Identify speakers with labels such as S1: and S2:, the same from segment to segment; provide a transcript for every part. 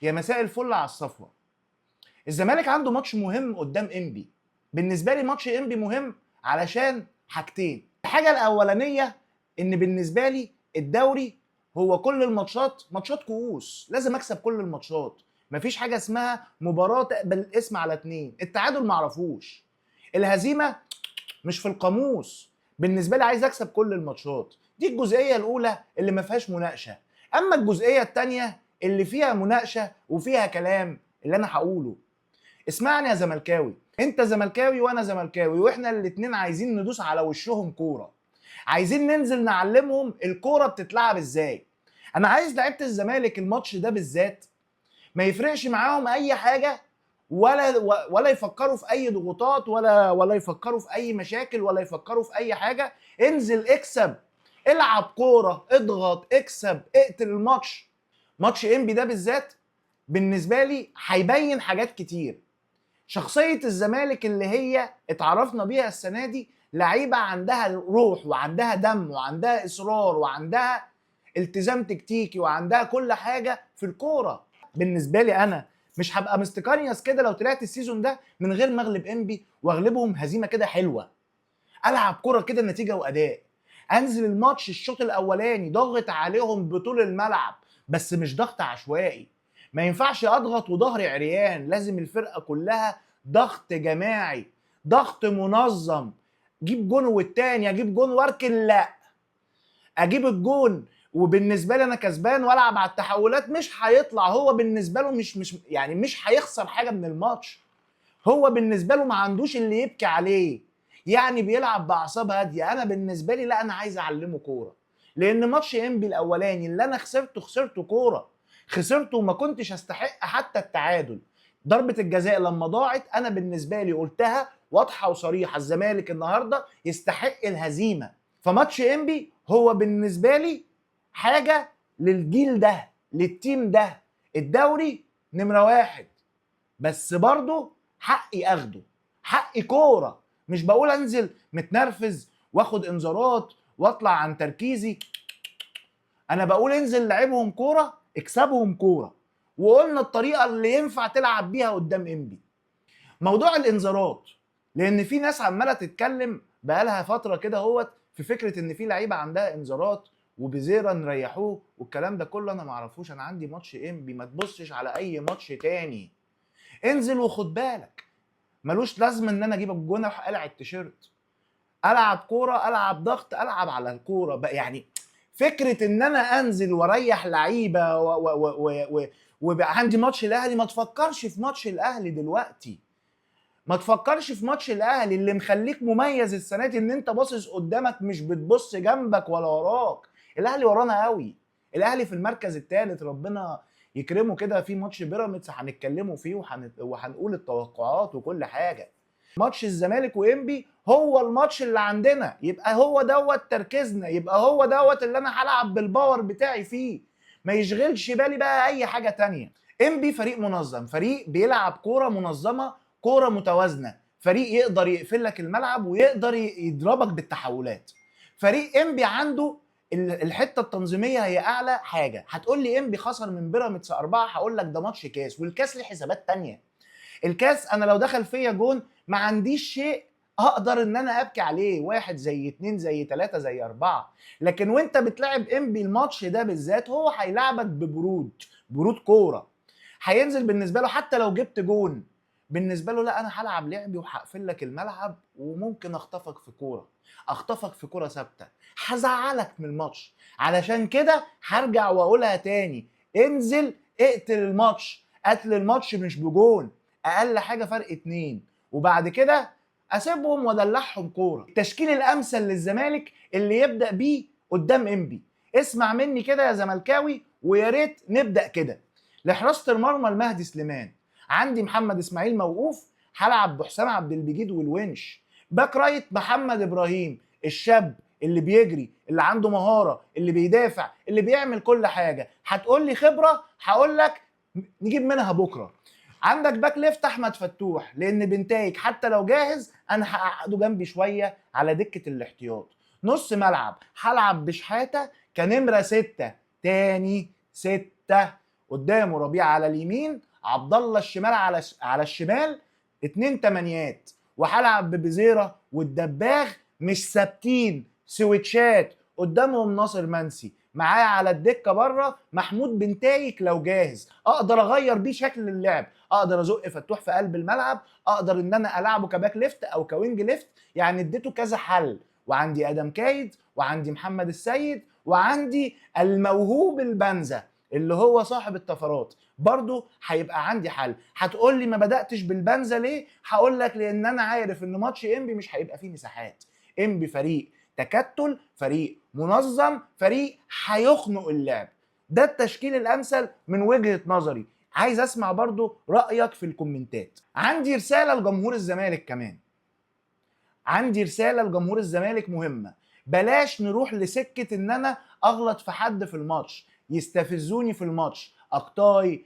S1: يا مساء الفل على الصفوة. الزمالك عنده ماتش مهم قدام انبي. بالنسبة لي ماتش انبي مهم علشان حاجتين. الحاجة الاولانية ان بالنسبة لي الدوري هو كل الماتشات ماتشات كؤوس، لازم اكسب كل الماتشات. مفيش حاجة اسمها مباراة تقبل الاسم على اتنين، التعادل معرفوش، الهزيمة مش في القاموس. بالنسبة لي عايز اكسب كل الماتشات. دي الجزئية الاولى اللي ما فيهاش مناقشة. اما الجزئية الثانية اللي فيها مناقشة وفيها كلام اللي انا هقوله، اسمعني يا زملكاوي، انت زملكاوي وانا زملكاوي، واحنا الاتنين عايزين ندوس على وشهم كورة، عايزين ننزل نعلمهم الكورة بتتلعب ازاي. انا عايز لعيبة الزمالك الماتش ده بالذات ما يفرقش معاهم اي حاجة، ولا يفكروا في اي ضغوطات، ولا يفكروا في اي مشاكل، ولا يفكروا في اي حاجة. انزل اكسب، العب كورة، اضغط، اكسب، اقتل الماتش. ماتش انبي ده بالذات بالنسبة لي هيبين حاجات كتير. شخصية الزمالك اللي هي اتعرفنا بيها السنة دي، لعيبة عندها روح وعندها دم وعندها اصرار وعندها التزام تكتيكي وعندها كل حاجة في الكورة. بالنسبة لي انا مش هبقى مستقنيص كده لو طلعت ال season ده من غير ما اغلب انبي واغلبهم هزيمة كده حلوة. العب كره كده نتيجة واداء، انزل الماتش الشوط الاولاني ضاغط عليهم بطول الملعب، بس مش ضغط عشوائي. ما ينفعش اضغط وظهري عريان، لازم الفرقة كلها ضغط جماعي، ضغط منظم. جيب جون والتاني اجيب جون واركن، لا اجيب الجون وبالنسبة لي انا كسبان والعب على التحولات. مش هيطلع هو بالنسبة له مش يعني مش هيخسر حاجة من الماتش، هو بالنسبة له ما عندوش اللي يبكي عليه، يعني بيلعب باعصاب هادية. انا بالنسبة لي لا، انا عايز اعلمه كورة، لان ماتش انبي الاولاني اللي انا خسرته خسرته كورة، خسرته وما كنتش استحق حتى التعادل. ضربه الجزاء لما ضاعت انا بالنسبة لي قلتها واضحة وصريحة، الزمالك النهارده يستحق الهزيمة. فماتش انبي هو بالنسبة لي حاجة للجيل ده، لل team ده، الدوري نمره واحد، بس برضه حقي اخده، حقي كورة. مش بقول انزل متنرفز واخد انذارات واطلع عن تركيزي، انا بقول انزل لعبهم كورة، اكسبهم كورة. وقلنا الطريقة اللي ينفع تلعب بيها قدام انبي. موضوع الانذارات، لان في ناس عماله تتكلم بقالها فترة كده هوت في فكرة ان في لعيبة عندها انذارات وبزيرة نريحوه والكلام ده كله، انا معرفوش. انا عندي ماتش انبي، ما تبصش على اي ماتش تاني، انزل وخد بالك. ملوش لازمه ان انا اجيب الجون اروح قلع التيشيرت، العب كورة، العب ضغط، العب على الكورة بقى. يعني فكرة ان انا انزل واريح لعيبة وبقى عندي ماتش الاهلي، ما تفكرش في ماتش الاهلي دلوقتي، ما تفكرش في ماتش الاهلي. اللي مخليك مميز السنة دي ان انت باصص قدامك، مش بتبص جنبك ولا وراك. الاهلي ورانا قوي، الاهلي في المركز الثالث، ربنا يكرمه كده. في ماتش بيراميدز هنتكلموا فيه وهنقول التوقعات وكل حاجة. ماتش الزمالك وانبي هو الماتش اللي عندنا، يبقى هو دوت تركيزنا، يبقى هو دوت اللي انا هلعب بال power بتاعي فيه، ما يشغلش بالي بقى اي حاجة تانية. انبي فريق منظم، فريق بيلعب كورة منظمة، كورة متوازنة، فريق يقدر يقفل لك الملعب ويقدر يضربك بالتحولات. فريق انبي عنده الحتة التنظيمية هي اعلى حاجة. هتقول لي انبي خسر من بيراميدز 4، هقول لك ده ماتش كاس، والكاس ليه حسابات تانية. الكاس انا لو دخل فيا جون ما عنديش شيء اقدر ان انا ابكي عليه، 1 زي 2 زي 3 زي 4. لكن وانت بتلعب انبي الماتش ده بالذات هو هيلعبك ببرود، برود كورة. هينزل بالنسبة له حتى لو جبت جون بالنسبة له لا، انا هلعب لعبي وهقفل لك الملعب وممكن اخطفك في كورة، اخطفك في كورة ثابتة، هزعلك من الماتش. علشان كده هرجع واقولها تاني، انزل اقتل الماتش. قتل الماتش مش بجون، اقل حاجة فرق 2، وبعد كده اسيبهم وادلعهم كورة. التشكيل الامثل للزمالك اللي يبدا بيه قدام انبي، اسمع مني كده يا زملكاوي، ويا ريت نبدا كده. لحراسه المرمى المهدي سليمان، عندي محمد اسماعيل موقوف، هلعب بحسام عبد المجيد والونش. back right محمد ابراهيم، الشاب اللي بيجري، اللي عنده مهارة، اللي بيدافع، اللي بيعمل كل حاجة. هتقول لي خبره، هقول لك نجيب منها بكره. عندك back left احمد فتوح، لان بنتايج حتى لو جاهز انا هقعده جنبي شوية على دكه الاحتياط. نص ملعب هلعب بشحاته كنمره 6، تاني 6 قدامه ربيع على اليمين، عبد الله الشمال على الشمال، 2 تمانيات، وهلعب ببزيره والدباغ مش ثابتين، سويتشات قدامهم ناصر منسي، معايا على الدكة بره محمود بنتايك لو جاهز، اقدر اغير بيه شكل اللعب، اقدر ازق فتوح في قلب الملعب، اقدر ان انا العبه ك back left او ك wing left، يعني اديته كذا حل. وعندي ادم كايد، وعندي محمد السيد، وعندي الموهوب البنزة اللي هو صاحب الطفرات، برضو هيبقى عندي حل. هتقول لي ما بداتش بالبنزة ليه؟ هقول لك لان انا عارف ان ماتش انبي مش هيبقى فيه مساحات. انبي فريق تكتل، فريق منظم، فريق هيخنق اللعب. ده التشكيل الامثل من وجهة نظري. عايز اسمع برضو رايك في الكومنتات. عندي رسالة لجمهور الزمالك كمان، عندي رسالة لجمهور الزمالك مهمة. بلاش نروح لسكه ان انا اغلط في حد في الماتش، يستفزوني في الماتش، اقطاي،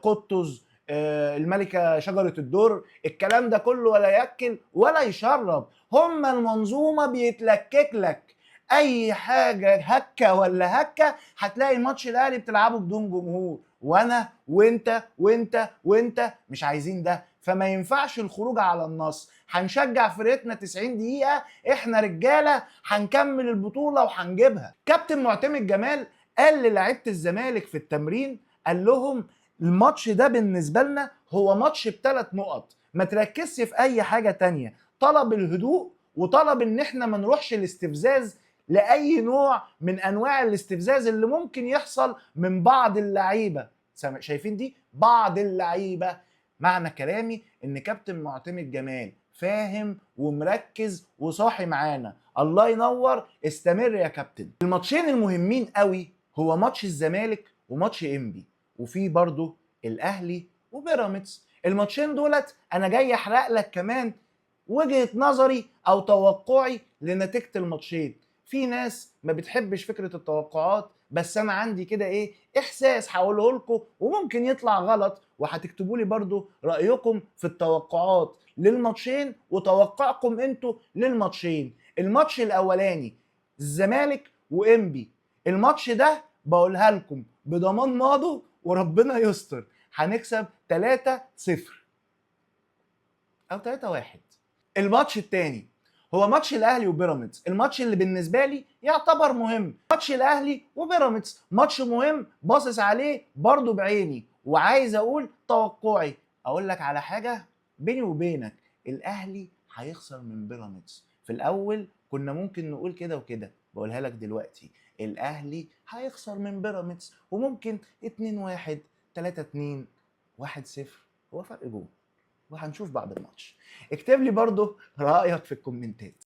S1: قطز، الملكة شجرة الدر، الكلام ده كله ولا ياكل ولا يشرب. هم المنظومة بيتلكك لك اي حاجة، هكه ولا هكه، هتلاقي ماتش الاهلي بتلعبه بدون جمهور، وانا وانت وانت وانت مش عايزين ده. فما ينفعش الخروج على النص. هنشجع فرقتنا 90 دقيقة، احنا رجالة، هنكمل البطولة وهنجيبها. كابتن معتمد جمال قال للاعيبة الزمالك في التمرين، قال لهم الماتش ده بالنسبة لنا هو ماتش بثلاث نقط، ما تركزش في اي حاجة تانية. طلب الهدوء وطلب ان احنا ما نروحش الاستفزاز لأي نوع من انواع الاستفزاز اللي ممكن يحصل من بعض اللعيبة. شايفين دي؟ بعض اللعيبة. معنى كلامي ان كابتن معتمد جمال فاهم ومركز وصاحي معانا. الله ينور، استمر يا كابتن. الماتشين المهمين قوي هو ماتش الزمالك وماتش انبي، وفي برضو الاهلي وبيراميدز. الماتشين دولت انا جاي احرق لك كمان وجهة نظري او توقعي لنتيجة الماتشين. في ناس ما بتحبش فكرة التوقعات، بس انا عندي كده ايه احساس هقوله لكم وممكن يطلع غلط، وهتكتبوا لي برضو رأيكم في التوقعات للماتشين وتوقعكم انتوا للماتشين. الماتش الاولاني الزمالك وانبي، الماتش ده بقولها لكم بضمان ماضو وربنا يستر، هنكسب 3-0 او 3-1. الماتش التاني هو ماتش الاهلي وبيراميدز، الماتش اللي بالنسبة لي يعتبر مهم. ماتش الاهلي وبيراميدز ماتش مهم، باصص عليه برضو بعيني، وعايز اقول توقعي. اقول لك على حاجة بيني وبينك، الاهلي هيخسر من بيراميدز. في الاول كنا ممكن نقول كده وكده، بقولها لك دلوقتي الاهلي هيخسر من بيراميدز، وممكن 2-1، 3-2، 1-0، هو فرق جول، وهنشوف بعد الماتش. اكتب لي برضو رأيك في الكومنتات.